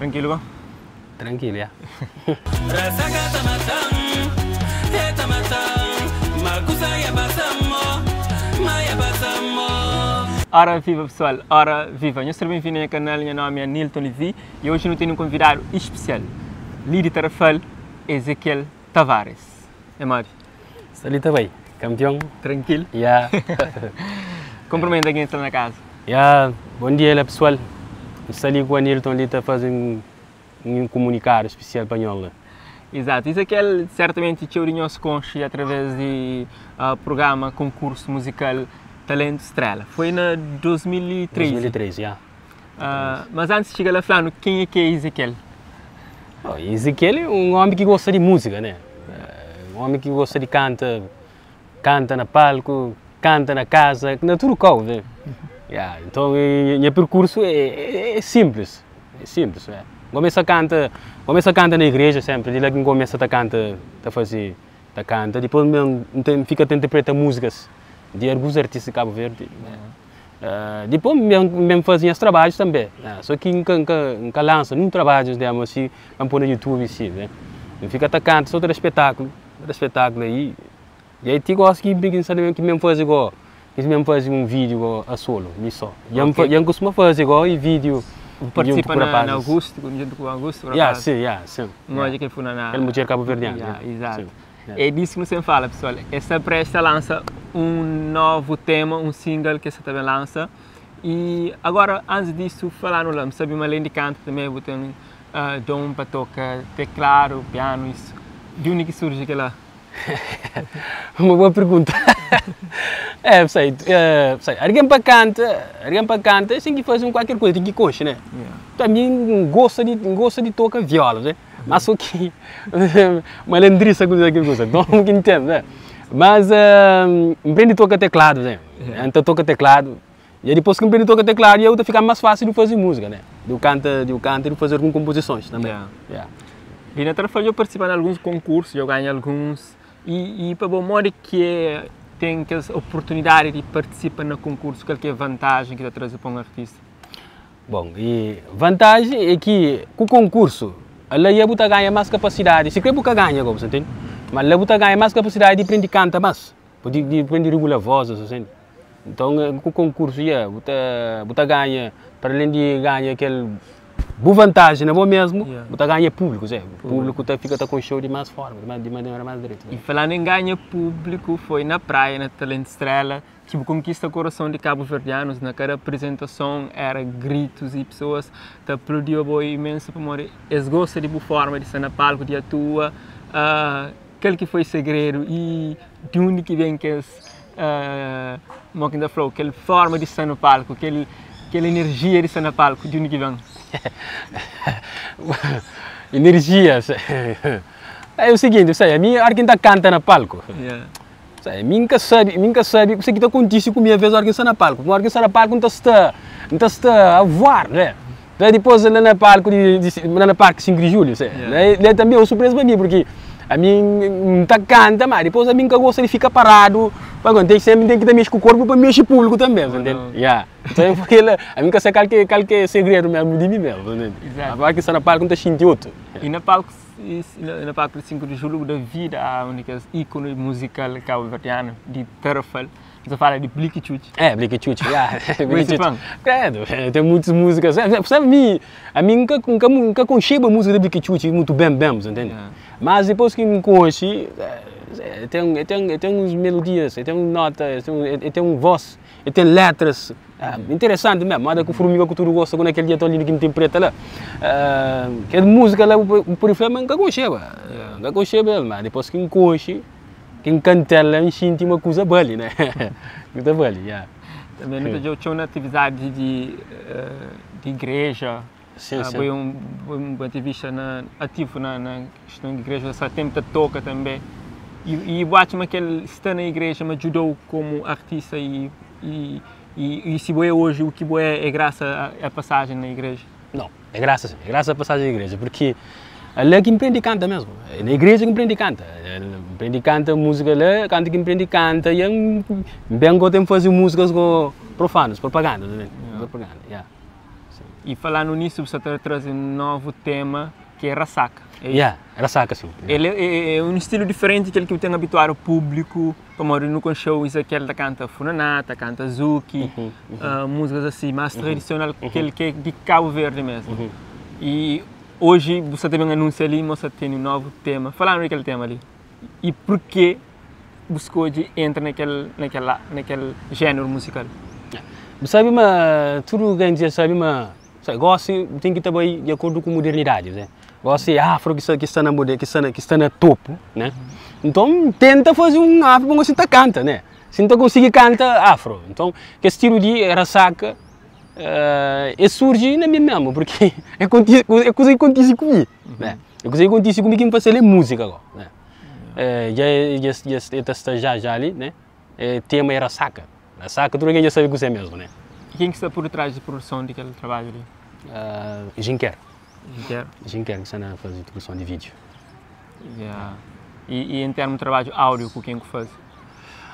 Trankilu go? Trankilu, ya. Ora viva pessoal, ora viva! Nhos ser ben-vindu na nha kanal, nha nomi é Nilton Levy e oji nu tene un konvidadu ispesial, li di Tarrafal, Ezequiel Tavares. É modi? Sta li ta bai, kanpion. Trankil? Ya. Kunprimenta kenha ki sta na kaza. Ya, bon dia la pesoal. N sta li ku Anilton li ta faze un kumunikadu spesial pa nhos la. Izatu. Ezequiel, sertamenti txeu di nhos konxe atraves di prugrama konkursu muzikal Talentu Strela. Foi na 2013. 2013, ya. Mas antis di txiga la, fla-nu kenha ki é Ezequiel? Ezequiel é un ómi ki gosta di múzika, né? Un ómi ki gosta di kanta, kanta na palku, kanta na kaza, na tudu kau, né? Ya, nton nha perkursu é sinplis, é sinplis, né? N kumesa kanta, N kumesa kanta na igreja sénpri, di la ki N kumesa ta kanta, ta faze, ta kanta. Dipôs N ten fika ta interpreta múzikas di alguns artista di Kabu Verdi. Dipôs N ben faze nhas trabadjus tanbe, so ki N ka N ka N ka lansa nun trabadjus demu asi pa N poi na youtube si ne, N fika ta kanta so ta da spetakulu, ta da spetakulu ayi, i ayi ti gosi ki N sta ki N ben faze go, ki N ben faze un video go a solo, mi so, dja N dja N kustuma faze go i video Bu partisipa na na Augusto, djuntu ku Augusto Ya, si, ya, si. N odja kel funana. Kel mudjer kabuverdianu. Ya, izatu. É disso ki nu sen fala pessoal, es sta preste a lansa un novu tema, un single ki es sta ta ben lansa e agora antes disso falanu la, nu sabi ma além di kanta també bu ten dom pa toka tecladu, pianu isso, di undi ki surgi kela? Uma boa pergunta é sei, sei, algen pa kanta, algen pa kanta es ten ki faze un kualker kuza, ten ki konxe ne, ta mi N gosta di, N gosta di toka viola ne. Mas so ki malandrisa ku kel kuza, dom ki N ten, né? Mas N prende toka tekladu, né? N ta toka tekladu, e dipôs ki N prende toka tekladu e ta fika más fásil di faze múzika, né? Di kanta, di kanta di faze algun konpozisons tanbe. Yeah. Di na Tarrafal dja partisipa na alguns konkursu, dja ganha alguns, i pa bo modi ki é ten kes oportunidadi di partisipa na konkursu, kal ki é vantajen ki ta traze pa un artista? Bon, e vantaji é ki ku konkursu, la ya bu ta ganha mas kapasidadi, si kre bu ka ganha gosi, ntende? Ma la bu ta ganha mas kapasidadi di prende kanta mas, di di prende rigula vozes, ntende? Nton ku konkursu ya bu ta bu ta ganha, para alen di ganha kel bu vantaji na bo mesmu, bu ta ganha públiku, públiku ta fika ta konxeu di mas forma, di manera mas diretu. E falando em ganha públiku, foi na praia, na Talento Estrela, Ki bu konkista korason di kabuverdianus na kada aprizentason era gritus i pesoas ta aplaudiba bo imensu pamodi es gosta di bu forma di sta na palku di atua kal ki foi segredu i di undi ki ben kes mo ki N ta flau kel forma di sta na palku kel kel enerjia di sta na palku di undi ki ben? Enerjia é o seguinte ami ora ki N ta kanta na palku Mi N ka sabe, mi N ka sabe kuse ki ta kontise ku mi aves ora ki N sta na palku. Ora ki N sta na palku N ta sta, N ta sta a voar, né? Ta dipôs la na palku di, di, la na parki 5 di Julhu, se. La tanbe é un surpresa pa mi, purki ami N ta kanta, ma dipôs ami N ka gosta di fika paradu, pa N ten senpri N ten ki ta mexe ku korpu pa mexe públiku tanbe, sa ntende? Ya. Nton é la, ami N ka sabe kal ki, kal ki é segredu mesmu di mi mesmu, sa ntende? Ora ki N sta na palku N ta xinti otu. I na palku Na palku di 5 di Julhu bu da vida a un di kes íkoni muzikal kabuverdianu di Tarrafal. Nu ta fala di Bliki Txutxi. É, Bliki Txutxi, ya. Bu é si fan? Credo, ten muitas múzikas. Sabe mi, ami N ka, N ka, N ka konxeba múzika di Bliki Txutxi mutu ben ben, bu sa ntende? Mas dipôs ki N konxe, ten, ten, ten uns melodias, ten uns notas, ten un vós. E ten letras interesanti mesmu, moda ku furmiga ku tudu gosta ku na kel dia ton lindu ki N ten preta la. Kel musika la bu pudi fla ma N ka konxeba, N ka konxeba el, ma dipôs ki N konxe, ki N kanta-l la, N xinti ma kuza bali, né? Kuza bali, ya. Tanbe nu ta djobe txeu na atividadi di igreja, bo é un ativista ativu na kiston di igreja, sa tenpu ta toka tanbe. I bu atxa ma kel sta na igreja ma djuda-u komu artista i i si bo é oji u ki bo é, é grasa a pasajen na igreja? Nau, é grasa sin, é grasa a pasajen na igreja, purki la ki N prende kanta mesmu, é na igreja ki N prende kanta, N prende kanta musika la, kantu ki N prende kanta ya N ben gosi N faze musikas ku profanus, propaganda, propaganda, ya. I E falando nisso, você está trazendo um novo tema que é Rasaka. É Yeah, Rasaka sim. Ele é um estilo diferente daquele que tem habituado o público, como no show Ezequiel tá canta Funaná, tá canta Zuki, músicas assim, mais tradicional, aquele que é de Cabo Verde mesmo. E hoje você também anuncia ali, você tem um novo tema. Falando daquele tema ali. E por que buscou de entrar naquele gênero musical? Sabe, mas tudo que a gente sabe, mas gosto tem que estar bem de acordo com a modernidade, né? Gosto de afro que está na moda, que está na topo, né? Então tenta fazer um afro bom assim tá canta, né? Se não conseguir canta afro. Então, que estilo de Rasaka surge na minha mesmo, porque é coisa que acontece comigo, né? É coisa que acontece comigo que me faz música agora, né? Já está já ali, né? Tema é Rasaka. Rasaka, tudo quem já sabe que é mesmo, né? E quem que está por trás da produção daquele trabalho ali? Jinker. Jinker? Jinker, que está na fazer produção de vídeo. Yeah. E em termos de trabalho áudio, com quem que faz?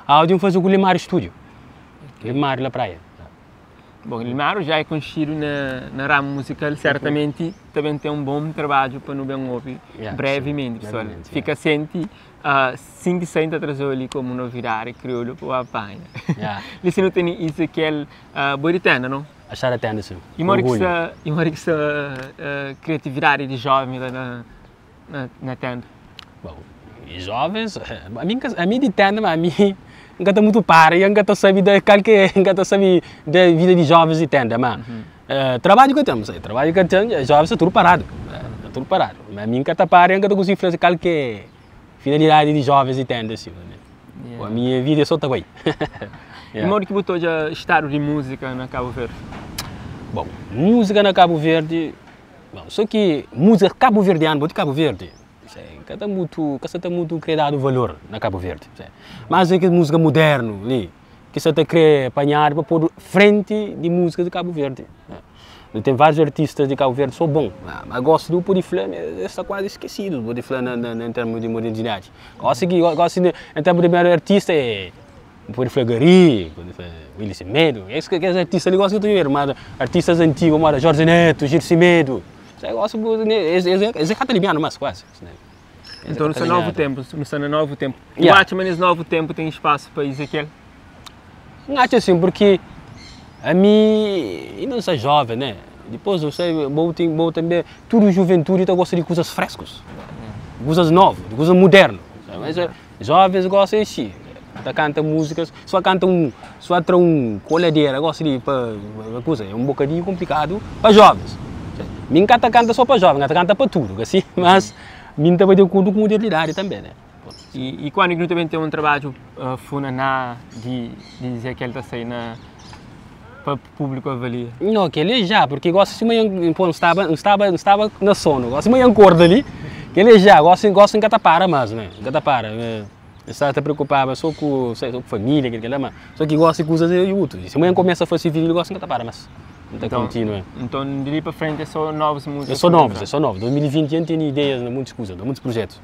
Áudio faz o Limar Studio. Okay. Limar na praia. Bom, Limar já é conhecido na ramo musical, certamente também tem um bom trabalho para não bem ouvir brevemente, pessoal. Brevemente. Fica ciente, assim que senta trazer ali como novidade, crioulo para a apanha. Lhe não tem Ezequiel Boritana, não? Achar a tenda, sim. E mora que essa criatividade de jovem lá na tenda? Bom, e jovens, a mim de tenda, mas a mim nunca está muito para, e nunca sabe da que nunca sabe da vida de jovens de tenda, mas trabalho que temos, trabalho que temos, jovens está tudo parado, está tudo parado. Mas a mim nunca está parado, nunca consigo fazer qualquer finalidade de jovens de tenda, assim, né? A minha vida é só também. E modo que botou já estado de música na Cabo Verde? Bom, música na Cabo Verde, bom, só que música cabo-verdiana, de Cabo Verde, cada muito, cada muito criado valor na Cabo Verde. Mas é que música moderna ali, que você está querer apanhar para pôr frente de música de Cabo Verde. Tem vários artistas de Cabo Verde, sou bom, mas gosto do Podiflã, está quase esquecido do Podiflã em termos de modernidade. Gosto de, em termos de artista, é Podiflã Gari, Willy Semedo, esse que é artista ali gosto de ver, mas artistas antigos, como Jorge Neto, Gil Semedo, gosto esse é catalimiano, mas quase. Então, no seu novo tempo, no seu novo tempo. O acha nesse novo tempo tem espaço para Ezequiel? Não acho assim, porque a mim, ainda não sou jovem, né? Depois eu sei, vou também, tudo juventude então gosta de coisas frescas, coisas novas, coisas modernas. Mas jovens gostam de si, canta músicas, só canta um, só tra um coladeira, gosta de para coisa, é um bocadinho complicado para jovens. Mim canta só para jovens, canta para tudo, assim, mas mim também de acordo com modernidade também, né? E quando que também tem um trabalho funaná de dizer que ele está saindo para o público avalia? Não, que ele já, porque gosta de manhã, não estava na sono, gosta de manhã acorda ali, que ele já, gosta em catapara mas, né? Catapara, está até preocupado só com, sei, só com família, que ele mas só que gosta de coisas e outros. Se amanhã começa a fazer vídeo, ele gosta de catapara, mas então, continua. Então, de ali para frente é só novas músicas? É só novos, é só novos. 2020 a gente tem ideias, muitas coisas, muitos projetos.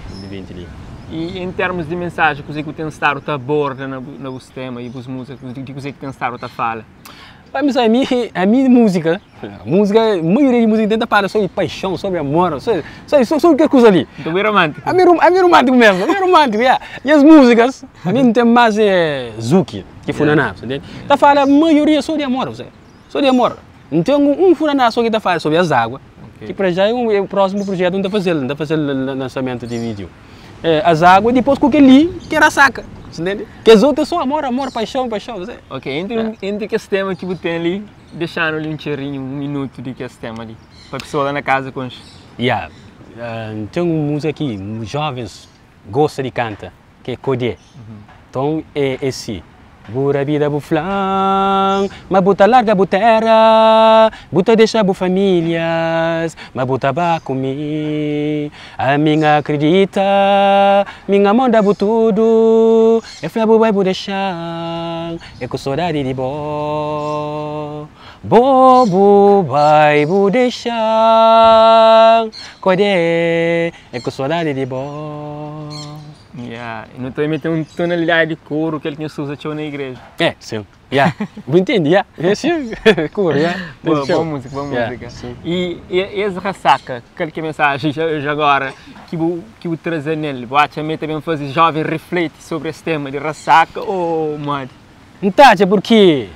2020 ali. E em termos de mensagem, que o tem estado a aborda no tema e as músicas, de que tem estado a fala? Mas a minha música, a maioria de música tenta falar sobre paixão, sobre amor, sobre que coisa ali. Então é romântico. A mim é romântico mesmo, a mim é romântico, yeah. E as músicas, a mim tem mais Zuki, que funaná, entende? Tá falando a maioria sobre amor, você. Sobre amor. Então um funaná só que tá falando sobre as águas, que para já é o próximo projeto não tá fazendo, não tá fazendo lançamento de vídeo. As águas, depois com aquele ali, que era a saca, entende? Que as outras são amor, amor, paixão, paixão. Você. Ok, entre que esse tema que você tem ali, deixando ali um cheirinho, um minuto de que esse tema ali, para a pessoa lá na casa com os... Yeah. Tem uma música aqui, jovens gostam de cantar, que é Codé. Então é esse. Bura vida bu flan, mas buta larga bu terra, buta deixa bu famílias, mas buta ba comi. A minha acredita, minha manda bu tudo, e fla bu vai bu deixar, é com saudade de bo. Bobo vai bu deixar, Codé, é com saudade de bo. Yeah. E nu ta mete un tonalidadi di koru kel ki nhos uza txeu na igreja. É, sim. Yeah. Bu intende? Yeah. É sim. Koru, yeah. Boa, boa música, boa yeah. música. Sim. E, e es ressaca, kal ki é mensagem já, já agora que bu, que bu trazer nele? Bu atxa me também fazer jovem reflete sobre esse tema de ressaca ou modi? N ta atxa porque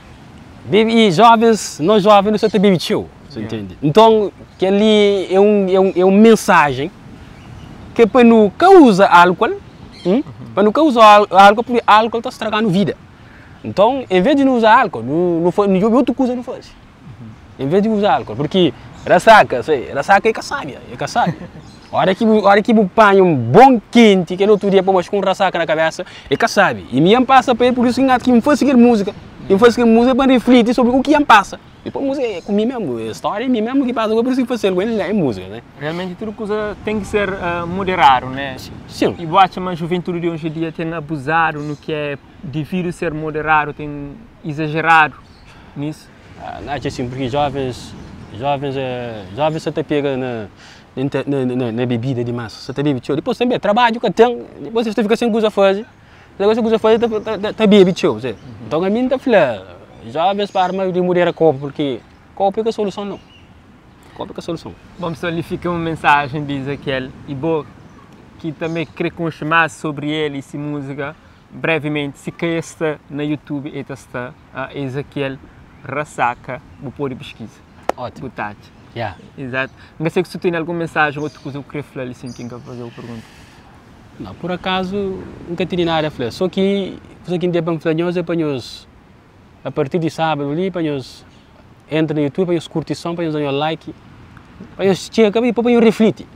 bebe, e jovens, nós jovens nu sa ta bebe txeu, você yeah. entende? Então, kel-li é um, é um, é um mensagem que é pa nu ka uza álcool, hum? Pa nu ka uza álcool porque álcool ta estraga-nu vida. Então, em vez de nu uza álcool, nu, nu, nu djobe otu kuza nu faze. Em vez de uza álcool, porque rasaka, sei, rasaka é ka sábia, é ka sábia. Ora ki bu, ora ki bu panha un bon kenti, kel otu dia pa mas ku un rasaka na kabesa, é ka sábi. I mi N pasa pa el, pur isu ki N ki N fase kel múzika. N fase kel múzika pa N rifliti sobri u ki N pasa. Dipôs múzika é ku mi mesmu, é stória é mi mesmu ki pasa ku el, pur isu ki N fasel ku el, é múzika, né. Realmenti tudu kuza ten ki ser moderadu, né? Sim. I bu atxa ma juventudi di oji dia ten abuzadu no ki é devidu ser moderadu, ten izajeradu nisso? N atxa sim, porque jovens, jovens, jovens sa ta pega na na na bebida dimas, sa ta bebe txeu, dipôs tanbe trabadju ka ten, dipôs es ta fika sen kuza faze, sen kuza faze ta ta bebe txeu, nton ami N ta fla jovens pa arma di mudera kopu, porque kopu é ka soluson nau, kopu é ka soluson. Bom pessoal, li fika un mensajen di Ezequiel i bo ki tanbe kre konxe mas sobri el i si múzika, Brevimenti, si ka es sta na YouTube e ta sta a Ezequiel Rasaka, bu pode piskiza. Ótimo. Bu ta atxa. Yeah. Exato. N ka sei si tu tene algun mensajen ou otu kuza ku kre fla li sin ki N ka fazeu pergunta. Não, por acaso N ka tene nada a fla. Só ki kuza ki N ten pa N fla nhos é pa nhos a partir di sábadu li pa nhos entra na YouTube pa nhos kurti som, pa nhos da nhos like, pa nhos txeka i pa nhos rifliti.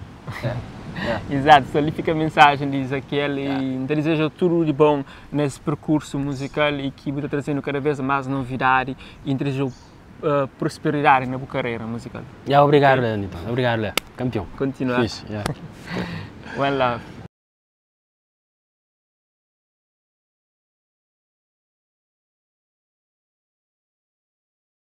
Exato, so li fika mensajen di Ezequiel i N ta dizeja tudu di bon nes perkursu muzikal i ki bu ta trazenu kada vez mas novidadi i N ta dizejau prosperidadi na bu karera muzikal. Ya, obrigadu Lé, Nilton, obrigadu Lé, kanpion. Kontinua. Fixe, ya. One love.